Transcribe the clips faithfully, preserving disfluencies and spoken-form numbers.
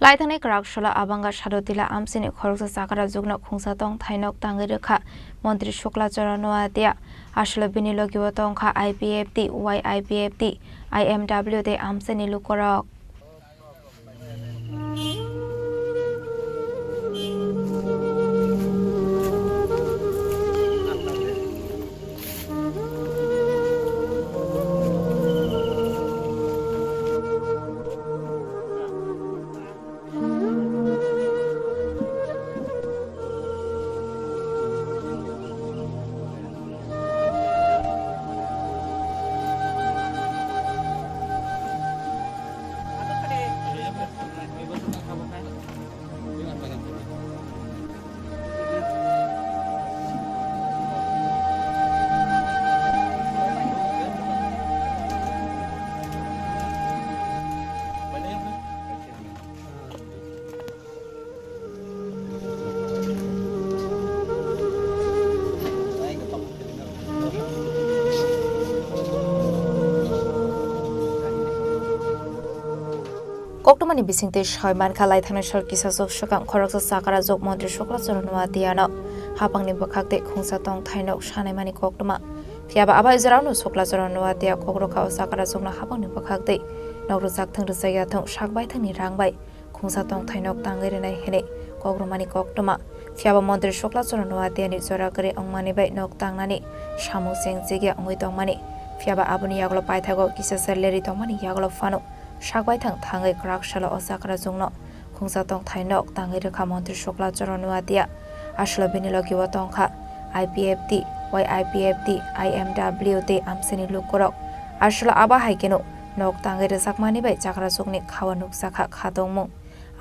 Laithangni kwrak salo Abanga Sadotila amchini khoroksa chakra jukno khungsa tong thainok tangwi rwkha Montri Shukla Charan Noatia. Aswlo bini logibo tongkha I P F T, Y I P F T, I M W tei amchini lukorok. Koktwmani bisingtwi soi mankha, laithangni sal kisa swk swkang khoroksa chakra jok montri Shukla Charan Noatiano hapangni bwkhak tei khungsa tong thainok sanaimani koktwma. Phiyaba abo hai jorao Shukla Charan Noatia kok rwkha o chakra jokno hapangni bwkhak tei nok rwchak thung rwchak ya thung sak baithangni rang bai khungsa tong thainok tangwi rwnai hwnwi kok rwmani koktwma. Phiyaba montri Shukla Charan Noatiani jora kwrwi wngmani bai nok tangnani samung chengjak ya wngwi tongmani. Phiyaba aboni yagulo paithago kisa ser lerwi tongmani yagulo phano sak baithang thangwi kwrak salo o chakra jokno khungsa tong thainok tangwi rwkha montri Shukla Charan Noatia. Aswlo bini logibo tongkha I P F T, Y I P F T, I M W tei amchini lukorok. Aswlo abo hai kheno nok tangwi rwjakmani bai chakra jokni khao nukjakha kha tongmung.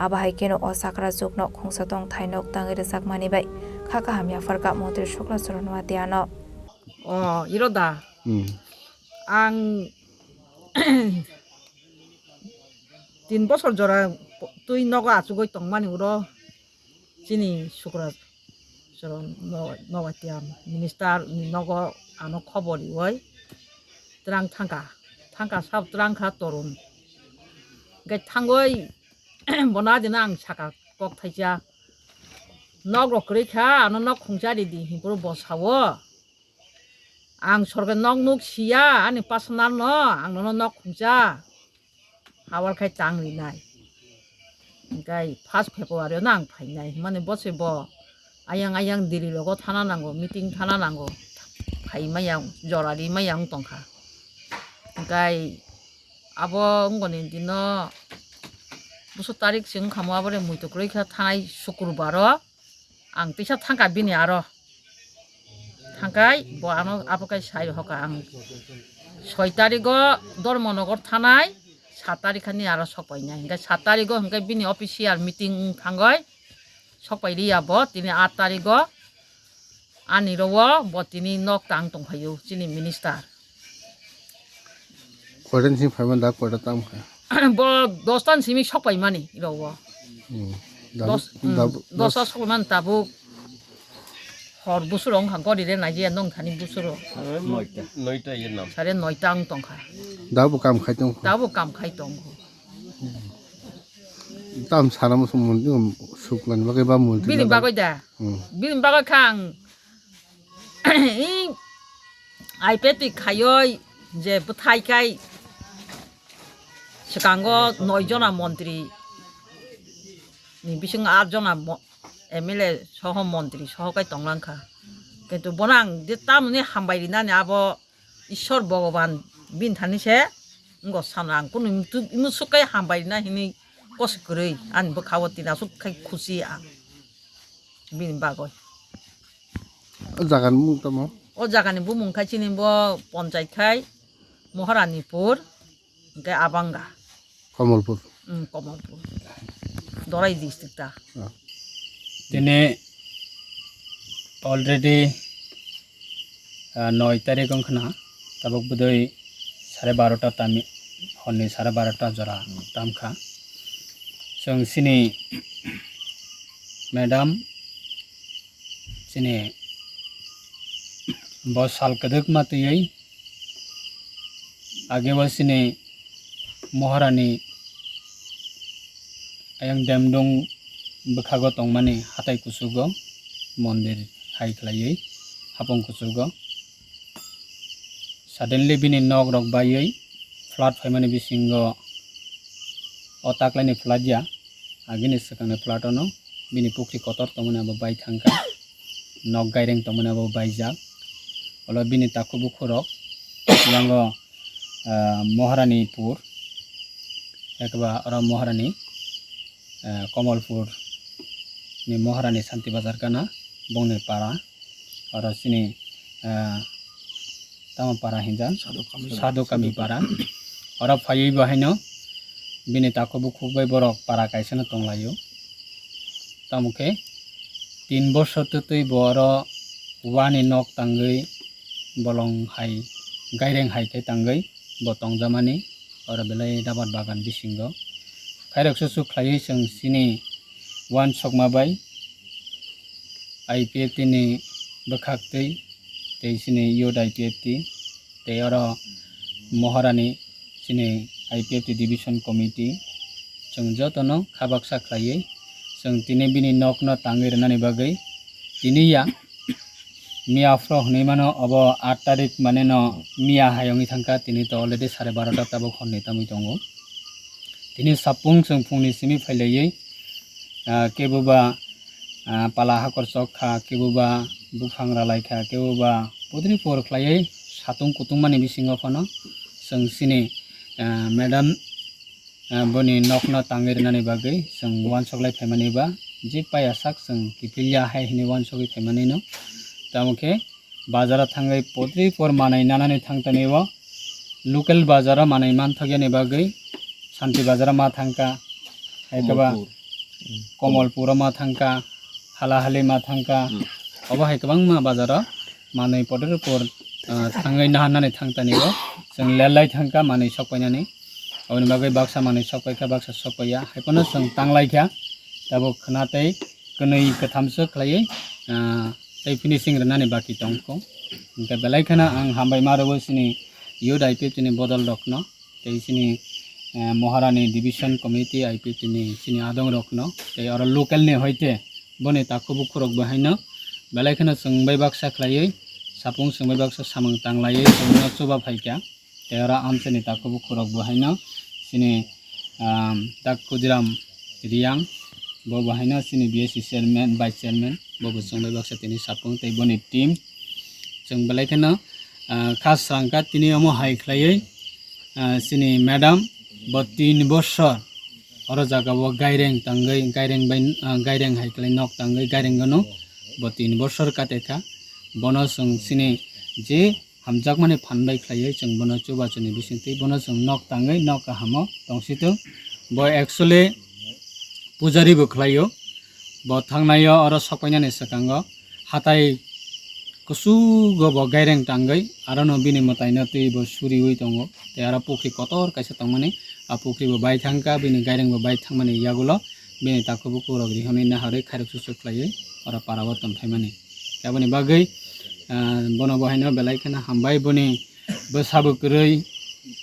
Abo hai kheno o chakra jokno khungsa tong thainok tangwi rwjakmani bai kha kaham yapharkha montri Shukla Charan Noatiano. O, iro da? Hmm. Ang tin bosor jora twi nogo achugwi tongmani uro chini Shukla Charan Noatia minister ni nogo ano khobor riwi twrang thangkha, thangkha sab twrang kha torun. Hwnkhe thangwi bono adino ang saka kok thaisa, nok rok kwrwi kha, ano nok khungsa ridi, hinphuru bo sao. Ang sorkar nok nuk siya, ani personal no, ang nono nok khungsa. Hawal khai tang rinai. Hingkai first February no ang phainai. Himani bo se bo ayang ayang Delhi logo thana nango, meeting thana nango. Phai maya, jora ri maya wng tongkha. Hingkai abo wngoni dino buso tarik se wngkha mo, abore muitu kwrwi kha thanai Sukrubaro. Ang tisa thangkha bini aro. Thangkai bo ano abo kai sai hoka ang. Soi tarigo Dharmanagar thanai, sat tarik khani aro sokpainai. Hingke sat tarigo hingke bini official meeting wng thangoi sokpai riya bo, tini at tarigo ani rowo bo tini nok tang tongphaio chini minister. Koita ni simi phaimani da, koita tam kha? Bo dosta ni simi sokpaimani rogo. Hmm. Dabuk, dos, hmm, dabuk, dosta sokpaimani tabuk. Hor busuro wngkha gori re naijiya nong thani busuro. Noita. Noita ye nam. Sare noita wng tongkha. Dabuk kam khai tongkha. Dabuk kam khai tongo. Tam sana musu mundi Suklani bagwi ba mundi. Bini bagwi da. Hmm. Bini bagwi kha ang I P F T khaioi je bwthai kai swkango noi jona montri ni bisingo at jona mo-, M L A soho montri soho kai tonglang kha. Kintu bono ang je tamoni hambai rinani abo Ishwar Bhogoban bini thani se wngkha sana ang kunu imu-, imusuk kai hambai rina hinwi kosok kwrwi ani bwkha o tini aswk khai khusi ang bini bagwi. O jaga ni mung tamo? O jaga ni bumung khai chini bo ponchai khai Moharanipur, hingke Abanga. Kamalpur. Hmm, Kamalpur. Dorai district ta. Ah. Tini already, ah, noi tarik wngkhana, tabuk bwdwi sare barota tami, horni sare barota jora tamkha. Chwng chini madam, chini bo sal kwdwkma twiwi, age bo chini Moharani ayang Demdung bwkhago tongmani hatai kuchugo mondir hai khlaiwi hapung kuchugo. Suddenly bini nok rok baiwi flood phaimani bisingo o taklaini flood ya, agini swkangni flood ono bini pukri kotor tongmani abo bai thangkha, nok gaireng tongmani abo baijak. Olo bini takhuk bukhuk rok yango, ah, Moharani pur, ekba oro Moharani, ah, Komolpur ni Moharani Santi Bazar gana bongni para. Oro chini, ah, tamo para hinjan? Sadhu Kami. Sadhu Kami para. Oro phaiwi bo haino bini takhuk bukhuk bai borok para kaisa no tonglaio. Tamo khe tin bosor twtwi bo oro wani nok tangwi bolong hai gaireng hai khe tangwi bo tongjamani oro belai rabar bagan bisingo. Khairok susu khlaiwi chwng chini uansukma bai I P F T ni bwkhaktwi tei chini youth I P F T tei oro Moharani chini I P F T division committee chwng jotono kha baksa khlaiwi chwng tini bini nokno tangwi rwnani bagwi tini ya miya phro hwnwi mano obo aat tarik maneno miya hai wngwi thangkha tini to already sare barota tabuk horni tamwi tongo. Tini sapung chwng phungni simi phailaiwi, ah, kebo ba, ah, pala hakor chok kha, kebo ba buphang ralai kha, kebo ba pudri por khlaiwi satung kutung mani bisingo phano chwng chini, ah, madam, ah, boni nokno tangwi rwnani bagwi chwng uansuk lai phaimani ba je paya sak chwng kiphilya hai hwnwi uansugwi phaimani no. Tamo khe bazaro thangwi pudri por manwi nanani thangtani o local bazaro manwi manthokya ni bagwi Santi bazaro ma thangkha, hai khe ba Komolpur. Komolpuro ma thangkha, Halahali ma thangkha, hmm, obo hai kwbangma bazaro manwi pudri por, ah, thangwi nahanani thangtani o chwng lelai thangkha manwi sokpainani. Aboni bagwi baksa manwi sokpaikha, baksa sokpaiya, hai phano chwng tanglaikha. Tabuk khna tei kwnwi kwthamswk khlaiwi, ah, tei finishing rwnani baki tongkho. Hwnkhe belai kheno ang hambai ma rwo chini youth I P F T ni bodol rokno, tei chini, eh, Moharani division committee I P F T ni chini adong rokno, tei oro local ni hoite boni takhuk bukhuk rok bo haino belai kheno chwng bai baksa khlaiwi, sapung chwng bai baksa samung tanglaiwi chwngno chuba phaikha. Tei oro amchaini takhuk bukhuk rok bo haino chini, um, Dak Kudiram Riyang, bo bo haino chini B S C chairman, vice chairman, bo bo chwng bai baksa tini sapung tei boni team. Chwng belai kheno, ah, kha srangkha tini omo hai khlaiwi, ah, chini madam bo tin bosor oro jaga o gaireng tangwi, gaireng bai, ah, gaireng hai khlai nok tangwi gaireng gano bo tin bosor kate kha. Bono chwng chini je hamjakmani phan bai khlaiwi chwng bono chubachuni bisingtwi bono chwng nok tangwi nok kahamo tongsitung. Bo actually pujari bo khlaio. Bo thangnaio oro sokpainani swkango hatai kusugo bo gaireng tangwi arono bini mwtaino twi bo suriwi tongo. Tei aro pukri kotor kaisa tongmani, a pukri bo bai thangkha, bini gaireng bo bai thangmani yagulo bini takhuk bukhuk rok rihorwi naharwi khairok susuk khlaiwi oro parao tongphaimani. Aboni bagwi, ah, bono bo haino belai kheno hambai, boni bwsa bo kwrwi,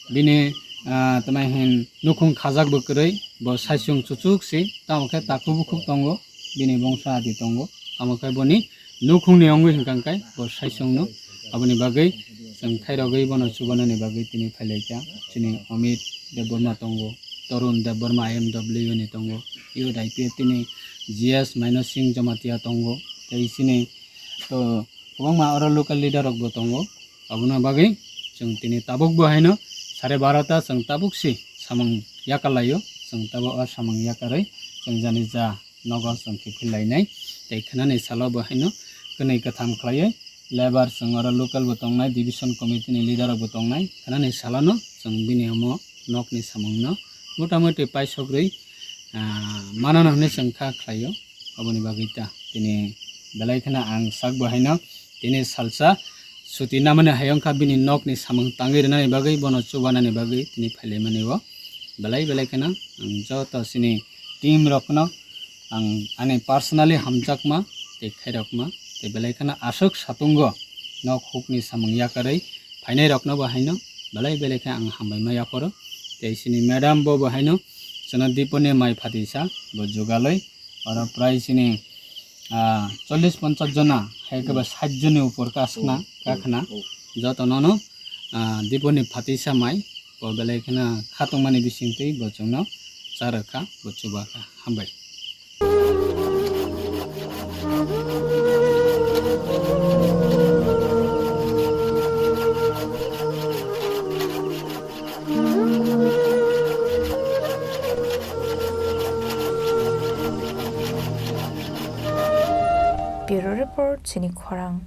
bini, ah, tamo hin nukhung khajak bo kwrwi, bo saichung chuchuk se, tamo khe takhuk bukhuk tongo, bini bongsa adi tongo, tamo khe boni nukhungni wngwi hwnkha khe bo saichung no. Aboni bagwi chwng khairogwi bono chubanani bagwi tini phailaikha. Chini Amit Debbarma tongo, Tarun Debbarma I M W ni tongo, youth I P F T ni G S Maino Singh Jamatia tongo, tei chini to kwbangma oro local leader rok bo tongo. Aboni bagwi chwng tini tabuk bo haino sare barota chwng tabuk si samung yakar laio. Chwng tabuk o samung yakarwi chwng jani ja nogo chwng kiphil lainai. Tei khnani salo bo haino kwnwi kwtham khlaiwi labour chwng oro local bo tongnai, division committee ni leader rok bo tongnai. Khnani salo no chwng bini omo nokni samung no motamuti paisok rwi, ah, manano hwnwi chwng kha khlaio. Aboni bagwi ta tini belai kheno ang sak bo haino tini salsa suti namani hayung kha bini nokni samung tangwi rwnani bagwi, bono chubanani bagwi tini phailaimani o belai belai kheno ang joto chini team rokno ang ani personally hamjakma tei khairokma tei belai kheno aswk satungo nok hukni samung yakarwi phainai rokno bo haino belai belai khe ang hambai ma yaphoro. Tei chini madam bo bo haino Chwngno Diponi mai phatisa bo jugalwi, oro prai chini, ah, chollish ponchash jona, hai khe ba sait joni upor ka swkna, ka khna. Joto nono, ah, Diponi phatisa mai, bo belai kheno khatungmani bisingtwi bo chwngno charwkha, bo chubakha. Hambai. Bureau Report, chini khorang.